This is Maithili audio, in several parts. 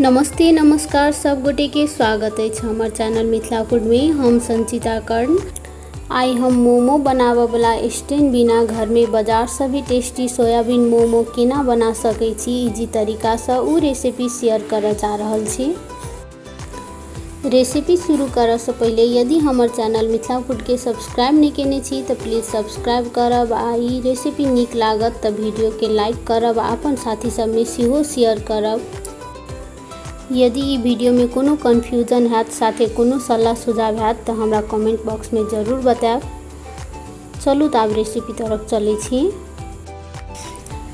नमस्ते नमस्कार सब गोटे के स्वागत अछि हमर चैनल मिथिला फूड में। हम संचिता कर्ण। आइ हम मोमो बनाबऽ वाला स्टैंड बिना घर में बाजार से भी टेस्टी सोयाबीन मोमो केना बना सकै छी इजी तरीका से उ रेसिपी शेयर करऽ जा रहल छी। रेसिपी शुरू करऽसँ पहिले यदि हमर चैनल मिथिला फूडके सब्सक्राइब नहि केने छी तऽ प्लीज सब्सक्राइब करब आ ई रेसिपी नीक लागत तऽ वीडियोके लाइक करब आ अपन साथी सबमे सेहो शेयर करब। यदि ई वीडियोमे कोनो कन्फ्यूजन हैत साथे कोनो सलाह सुझाव हैत तऽ हमरा कमेंट बॉक्समे जरूर बतायब। चलू तऽ आब रेसिपी तरफ चलै छी।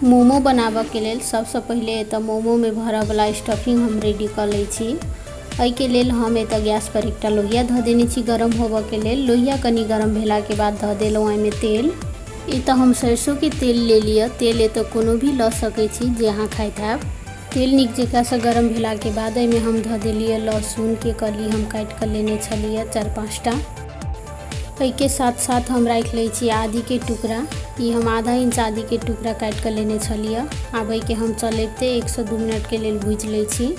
मोमो बनाबऽके लेल सबसँ पहिले एतऽ मोमोमे भरऽवला स्टफिंग हम रेडी कऽ लै छी। एहिके लेल हम एतऽ गैसपर एकटा लोहिया धऽ देने छी गरम होबऽके लेल। लोहिया कनि गरम भेलाके बाद धऽ देलहुँ एहिमे तेल। एतऽ हम सरिसोके तेल ले लिअ। तेल एतऽ कोनो भी लऽ सकै छी जे अहाँ खाइत हैब। तेल नीक जकाँसँ गरम भेलाके बाद एहिमे हम धऽ देलियै लहसुनके कली हम काटि कऽ लेने छलियै 4-5टा। एहिके साथ साथ हम राखि लै छी आदीके टुकड़ा। ई हम आधा इंच आदीके टुकड़ा काटि कऽ लेने छलियै। आब एहिके हम चलेबते 1 से 2 मिनटके लेल भूजि लै छी।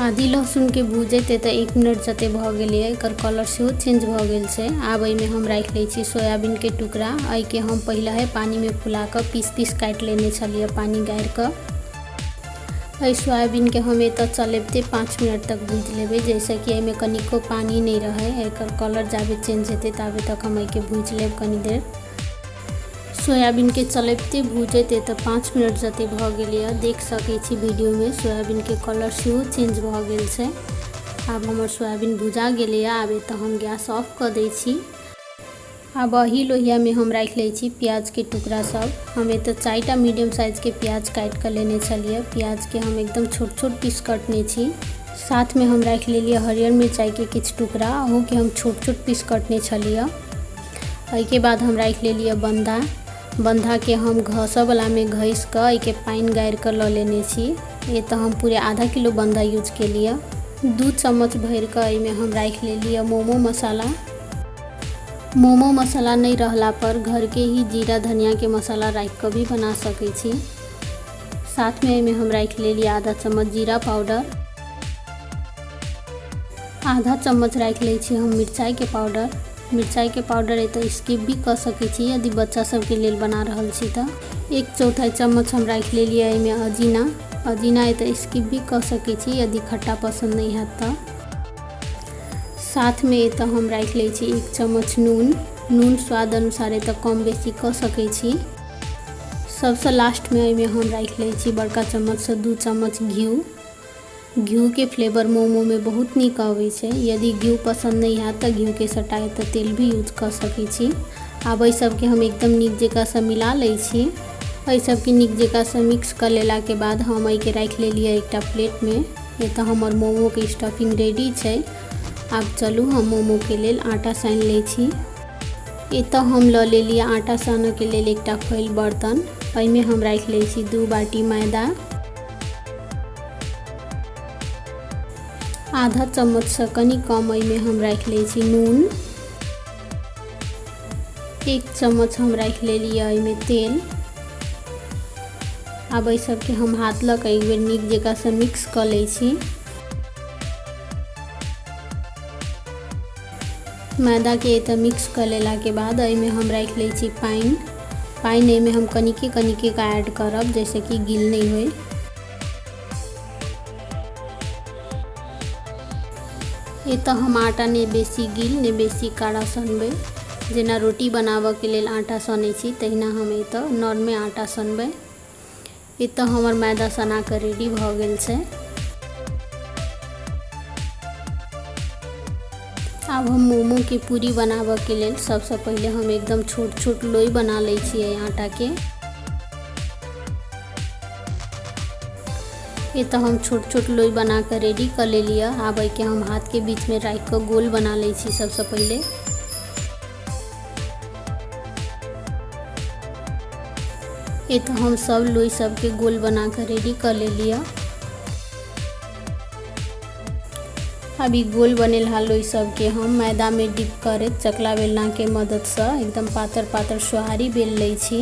आदी लहसुनके भूजैत एतऽ 1 मिनट जते भऽ गेलैए, एकर कलर सेहो चेंज भऽ गेल छै। आब एहिमे हम राखि लै छी सोयाबीनके टुकड़ा। एहिके हम पहिलहे पानिमे फुला कऽ पीस पीस काटि लेने छलियै पानि गारि कऽ। एहि सोयाबीनके हम एतऽ चलेबते 5 मिनट तक भूजि लेबै, जाहिसँ कि एहिमे कनिको पानि नहि रहै। एकर कलर जाबे चेंज हेतै ताबे तक हम एहिके भूजि लेब कनि देर। सोयाबीनके चलेबते भूजैत एतऽ 5 मिनट जते भऽ गेलैए। देख सकै छी वीडियोमे सोयाबीनके कलर सेहो चेंज भऽ गेल छै। आब हमर सोयाबीन भुजा गेलैए। आब एतऽ हम गैस ऑफ कऽ दै छी। आब एही लोहियामे हम राखि लै छी प्याजके टुकड़ा सब। हम एतऽ 4टा मीडियम साइजके प्याज काटि कऽ लेने छलियै। प्याजके हम एकदम छोट छोट पीस कटने छी। साथमे हम राखि लेलियै हरियर मिरचाइके किछु टुकड़ा, ओहोके हम छोट छोट पीस कटने छलियै। एहिके बाद हम राखि लेलियै बन्धा। बन्धाके हम घसऽवलामे घसि कऽ एहिके पानि गारि कऽ लऽ लेने छी। एतऽ हम पूरे आधा किलो बन्धा यूज केलियै। 2 चम्मच भरि कऽ एहिमे हम राखि लेलियै मोमो मसाला। मोमो मसाला नहि रहला पर घरके ही जीरा धनियाके मसाला राखि कऽ भी बना सकै छी। साथमे एहिमे हम राखि लेलियै आधा चम्मच जीरा पाउडर, आधा चम्मच राखि लै छी हम मिरचाइके पाउडर। मिरचाइके पाउडर एतऽ स्किप भी कऽ सकै छी यदि बच्चा सबके लेल बना रहल छी तऽ। 1/4 चम्मच हम राखि लेलियै एहिमे अजीना। अजीना एतऽ स्किप भी कऽ सकै छी यदि खट्टा पसन्द नहि हैत तऽ। साथमे एतऽ हम राखि लै छी 1 चम्मच नून। नून स्वाद अनुसार एतऽ कम बेसी कऽ सकै छी। सबसँ लास्टमे एहिमे हम राखि लै छी बड़का चम्मचसँ 2 चम्मच घिउ। घिउके फ्लेवर मोमोमे बहुत नीक अबै छै। यदि घिउ पसन्द नहि हैत तऽ घिउके सटा एतऽ तेल भी यूज कऽ सकै छी। आब एहि सबके हम एकदम नीक जकाँसँ मिला लै छी। एहि सबके नीक जकाँसँ मिक्स कऽ लेलाके बाद हम एहिके राखि लेलियै एकटा प्लेटमे। एतऽ हमर मोमोके स्टफिंग रेडी छै। आब चलू हम मोमोके लेल आटा सानि लै छी। एतऽ हम लऽ लेलियै आटा सानऽके लेल एकटा फैल बर्तन। एहिमे हम राखि लै छी 2 बाटी मैदा, आधा चम्मचसँ कनि कम एहिमे हम राखि लै छी नून, 1 चम्मच हम राखि लेलियै एहिमे तेल। आब एहि सबके हम हाथ लऽ कऽ एक बेर नीक जकाँसँ मिक्स कऽ लै छी। मैदाके एतऽ मिक्स कऽ लेलाके बाद एहिमे हम राखि लै छी पानि। पानि एहिमे हम कनिके कनिके कऽ ऐड करब, जाहिसँ कि गील नहि होइ। एतऽ हम आटा नहि बेसी गील नहि बेसी काड़ा सनबै। जेना रोटी बनाबऽके लेल आटा सनै छी तहिना हम एतऽ नॉर्मल आटा सनबै। एतऽ हमर मैदा सना कऽ रेडी भऽ गेल छै। आब हम मोमोके पूरी बनाबऽके लेल सबसँ पहिले हम एकदम छोट छोट लोई बना लै छियै आटाके। एतऽ हम छोट छोट लोई बना कऽ रेडी कऽ लेलियै। आब एहिके हम हाथके बीचमे राखि कऽ गोल बना लै छी सबसँ पहिले। एतऽ हम सब लोई सबके गोल बना कऽ रेडी कऽ लेलियै। अब ई गोल बनेलहा लोई सबके हम मैदामे डिप करैत चकला बेलनाके मददसँ एकदम पातर पातर सोहारी बेल लै छी।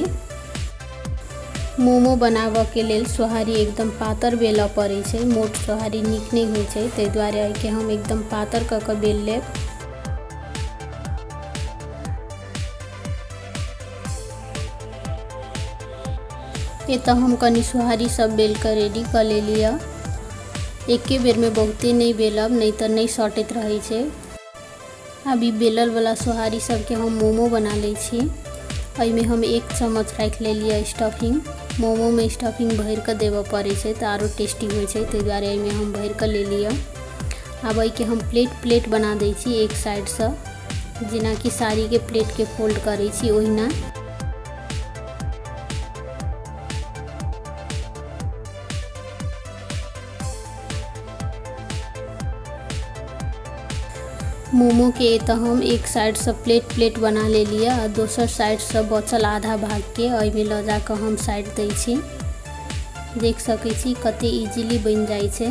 मोमो बनाबऽके लेल सोहारी एकदम पातर बेलऽ पड़ै छै, मोट सोहारी नीक नहि होइ छै, ताहि दुआरे एहिके हम एकदम पातर कऽ कऽ बेल लेब। एतऽ हम कनि सोहारी सब बेल कऽ रेडी कऽ लेलियै। एके बेरमे बहुते नहि बेलब, नहि तऽ नहि सटैत रहै छै। आब ई बेललवला सोहारी सबके हम मोमो बना लै छी। एहिमे हम 1 चम्मच राखि लेलियै स्टफिंग। मोमोमे स्टफिंग भरि कऽ देबऽ पड़ै छै तऽ आरो टेस्टी होइ छै, ताहि दुआरे एहिमे हम भरि कऽ लेलियै। आब एहिके हम प्लेट प्लेट बना दै छी एक साइडसँ, जेनाकि साड़ीके प्लेटके फोल्ड करै छी ओहिना। मोमोके एतऽ हम एक साइडसँ प्लेट प्लेट बना लेलियै आ दोसर साइडसँ बचल आधा भागके एहिमे लऽ जाकऽ हम साइड दै छी। देख सकै छी कते इजीली बनि जाइ छै।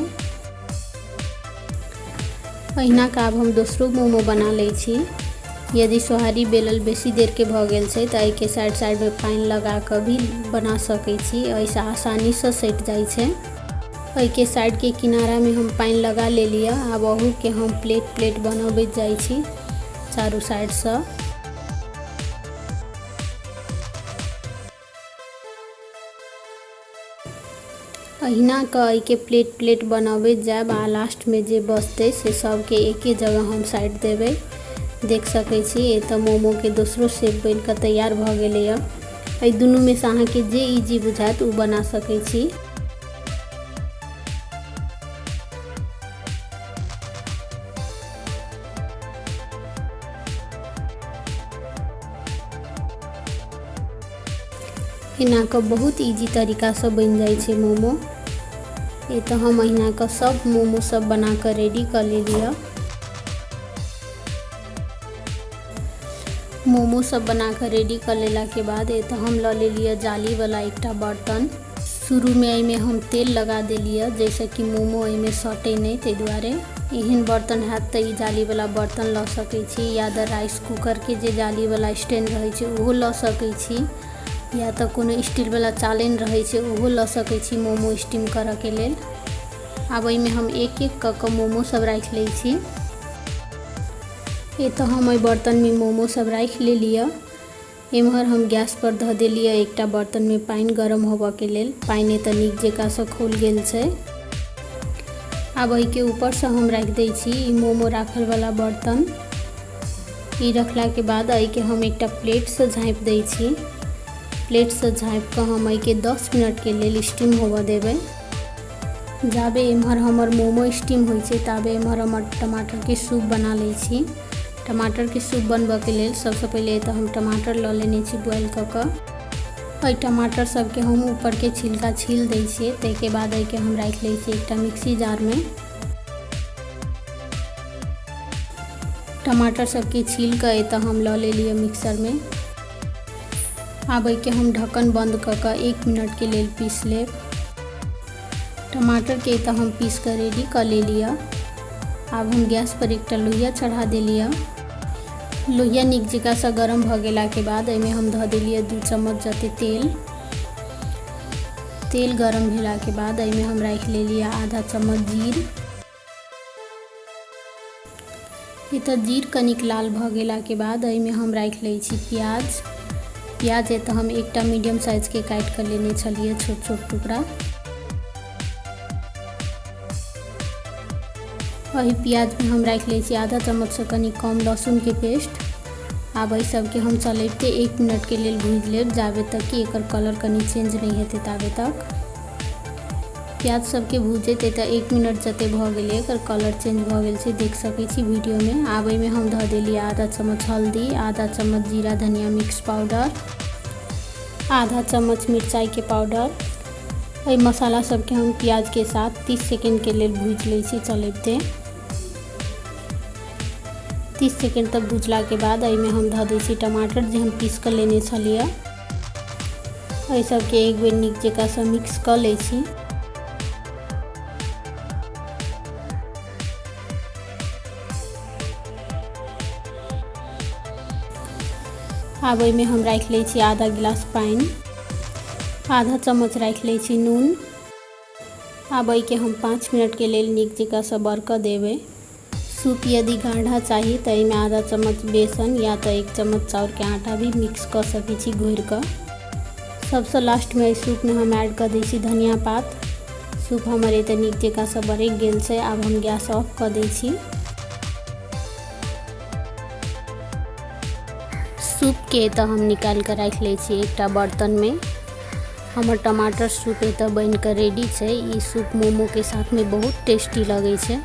अहिना के आब हम दोसरो मोमो बना लै छी। यदि सोहारी बेलल बेसी देरके भऽ गेल छै तऽ एहिके साइड साइडमे पानि लगा कऽ भी बना सकै छी, एहिसँ आसानीसँ सटि जाइ छै। एहिके साइडके किनारामे हम पानि लगा लेलियै। आब अहूके हम प्लेट प्लेट बनबैत जाइ छी चारू साइडसँ। अहिना कऽ एहिके प्लेट प्लेट बनबैत जायब आ लास्टमे जे बचतै से सबके एके जगह हम साइड देबै। देख सकै छी एतऽ मोमोके दोसरो शेप बनि कऽ तैयार भऽ गेलैए। एहि दुनूमे सँ अहाँके जे इजी बुझायत ओ बना सकै छी। एना कऽ बहुत इजी तरीकासँ बनि जाइ छै मोमो। एतऽ हम अहिना कऽ सब मोमो सब बना कऽ रेडी कऽ लेलियै। मोमो सब बना कऽ रेडी कऽ लेलाके बाद एतऽ हम लऽ लेलियै जालीवला एकटा बर्तन। शुरूमे एहिमे हम तेल लगा देलियै जाहिसँ कि मोमो एहिमे सटै नहि, ताहि दुआरे एहन बर्तन हैत तऽ ई जालीवला बर्तन लऽ सकै छी, या तऽ राइस कुकरके जे जालीवला स्टैंड रहै छै ओहो लऽ सकै छी, या तऽ कोनो स्टीलवला चालनि रहै छै ओहो लऽ सकै छी मोमो स्टीम करऽके लेल। आब एहिमे हम एक एक कऽ कऽ मोमो सब राखि लै छी। एतऽ हम एहि बर्तनमे मोमो सब राखि लेलियै। एम्हर हम गैस पर धऽ देलियै एकटा बर्तनमे पानि गरम होबऽके लेल। पानि एतऽ नीक जकाँसँ खौल गेल छै। आब एहिके ऊपरसँ हम राखि दै छी ई मोमो राखलवला बर्तन। ई रखलाके बाद एहिके हम एकटा प्लेटसँ झाँपि दै छी। प्लेटसँ झाँपिकऽ हम एहिके 10 मिनटके लेल स्टीम होबऽ देबै। जाबे एम्हर हमर मोमो स्टीम होइ छै ताबे एम्हर हमर टमाटरके सूप बना लै छी। टमाटरके सूप बनबऽके लेल सबसँ पहिले एतऽ हम टमाटर लऽ लेने छी बॉयल कऽ कऽ। एहि टमाटर सबके हम ऊपरके छिलका छील दै छियै, ताहिके बाद एहिके हम राखि लै छियै एकटा मिक्सी जारमे। टमाटर सबके छील कऽ एतऽ हम लऽ लेलियै मिक्सरमे। आब एहिके हम ढक्कन बंद कऽ कऽ 1 मिनटके लेल पीस लेब। टमाटरके एतऽ हम पीस कऽ रेडी कऽ लेलियै। आब हम गैस पर एकटा लोहिया चढ़ा देलियै। लोहिया नीक जकाँसँ गरम भऽ गेलाके बाद एहिमे हम धऽ देलियै 2 चम्मच जते तेल। तेल गरम भेलाके बाद एहिमे हम राखि लेलियै आधा चम्मच जीर। एतऽ जीर कनिक लाल भऽ गेलाके बाद एहिमे हम राखि लै छी प्याज। प्याज एतऽ हम एकटा मीडियम साइजके काटि कऽ लेने छलियै छोट छोट टुकड़ा। एहि प्याजमे हम राखि लै छी आधा चम्मचसँ कनि कम लहसुनके पेस्ट। आब एहि सबके हम चलैबते 1 मिनटके लेल भूजि लेब, जाबे तक कि एकर कलर कनि चेंज नहि हेतै ताबे तक। प्याज सबके भूजैत एतऽ 1 मिनट जते भऽ गेलै, एकर कलर चेंज भऽ गेल छै, देख सकै छी वीडियोमे। आब एहिमे हम धऽ देलियै आधा चम्मच हल्दी, आधा चम्मच जीरा धनिया मिक्स पाउडर, आधा चम्मच मिरचाइके पाउडर। एहि मसाला सबके हम प्याजके साथ 30 सेकेंडके लेल भूजि लै छी चलैबते। 30 सेकेंड तक भुजलाके बाद एहिमे हम धऽ दै छी टमाटर जे हम पीस कऽ लेने छलियै। एहि सबके एक बेर नीक जकाँसँ मिक्स कऽ लै छी। आब एहिमे हम राखि लै छी आधा गिलास पानि। आधा चम्मच राखि लै छी नून। आब एहिके हम 5 मिनटके लेल नीक जकाँसँ बरकऽ देबै। सूप यदि गाढ़ा चाही तऽ एहिमे आधा चम्मच बेसन या तऽ 1 चम्मच चाउरके आटा भी मिक्स कऽ सकै छी घोरि कऽ। सबसँ लास्टमे एहि सूपमे हम ऐड कऽ दै छी धनिया पात। सूप हमर एतऽ नीक जकाँसँ बरकि गेल छै। आब हम गैस ऑफ कऽ दै छी। सूपके एतऽ हम निकालि कऽ राखि लै छी एकटा बर्तनमे। हमर टमाटर सूप एतऽ बनि कऽ रेडी छै। ई सूप मोमोके साथमे बहुत टेस्टी लगै छै।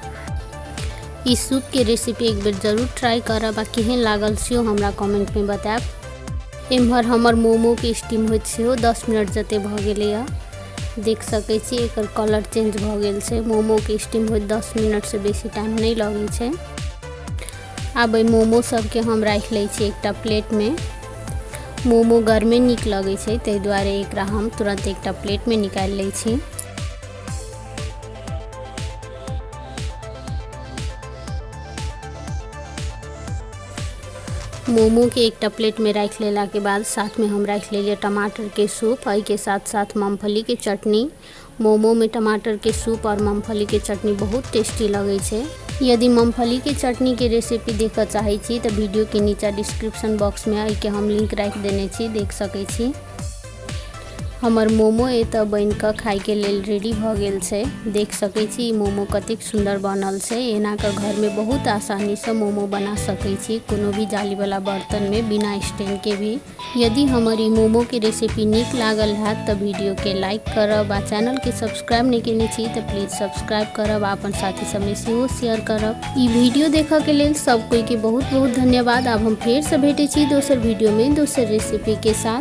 ई सूपके रेसिपी एक बेर जरूर ट्राई करब आ केहन लागल सेहो हमरा कमेंटमे बतायब। एम्हर हमर मोमोके स्टीम होइत सेहो 10 मिनट जते भऽ गेलैए। देख सकै छी एकर कलर चेंज भऽ गेल छै। मोमोके स्टीम होइत 10 मिनटसँ बेसी टाइम नहि लगै छै। आब एहि मोमो सबके हम राखि लै छी एकटा प्लेटमे। मोमो गरमे नीक लगै छै, ताहि दुआरे एकरा हम तुरन्त एकटा प्लेटमे निकालि लै छी। मोमोके एकटा प्लेटमे राखि लेलाके बाद साथमे हम राखि लेलियै टमाटरके सूप, एहिके साथ साथ मूँगफलीके चटनी। मोमोमे टमाटरके सूप आओर मूँगफलीके चटनी बहुत टेस्टी लगै छै। यदि मूँगफलीके चटनीके रेसिपी देखऽ चाहै छी तऽ वीडियोके नीचा डिस्क्रिप्शन बॉक्समे एहिके हम लिंक राखि देने छी, देख सकै छी। हमर मोमो एतऽ बनि कऽ खाइके लेल रेडी भऽ गेल छै। देख सकै छी ई मोमो कतेक सुन्दर बनल छै। एना कऽ घरमे बहुत आसानीसँ मोमो बना सकै छी, कोनो भी जालीवला बर्तनमे बिना स्टैंडके भी। यदि हमर ई मोमोके रेसिपी नीक लागल हैत तऽ वीडियोके लाइक करब आ चैनलके सब्सक्राइब नहि केने छी तऽ प्लीज सब्सक्राइब करब आ अपन साथी सबमे सेहो शेयर करब। ई वीडियो देखऽके लेल सब कोइके बहुत बहुत धन्यवाद। आब हम फेरसँ भेटै छी दोसर वीडियोमे दोसर रेसिपीके साथ।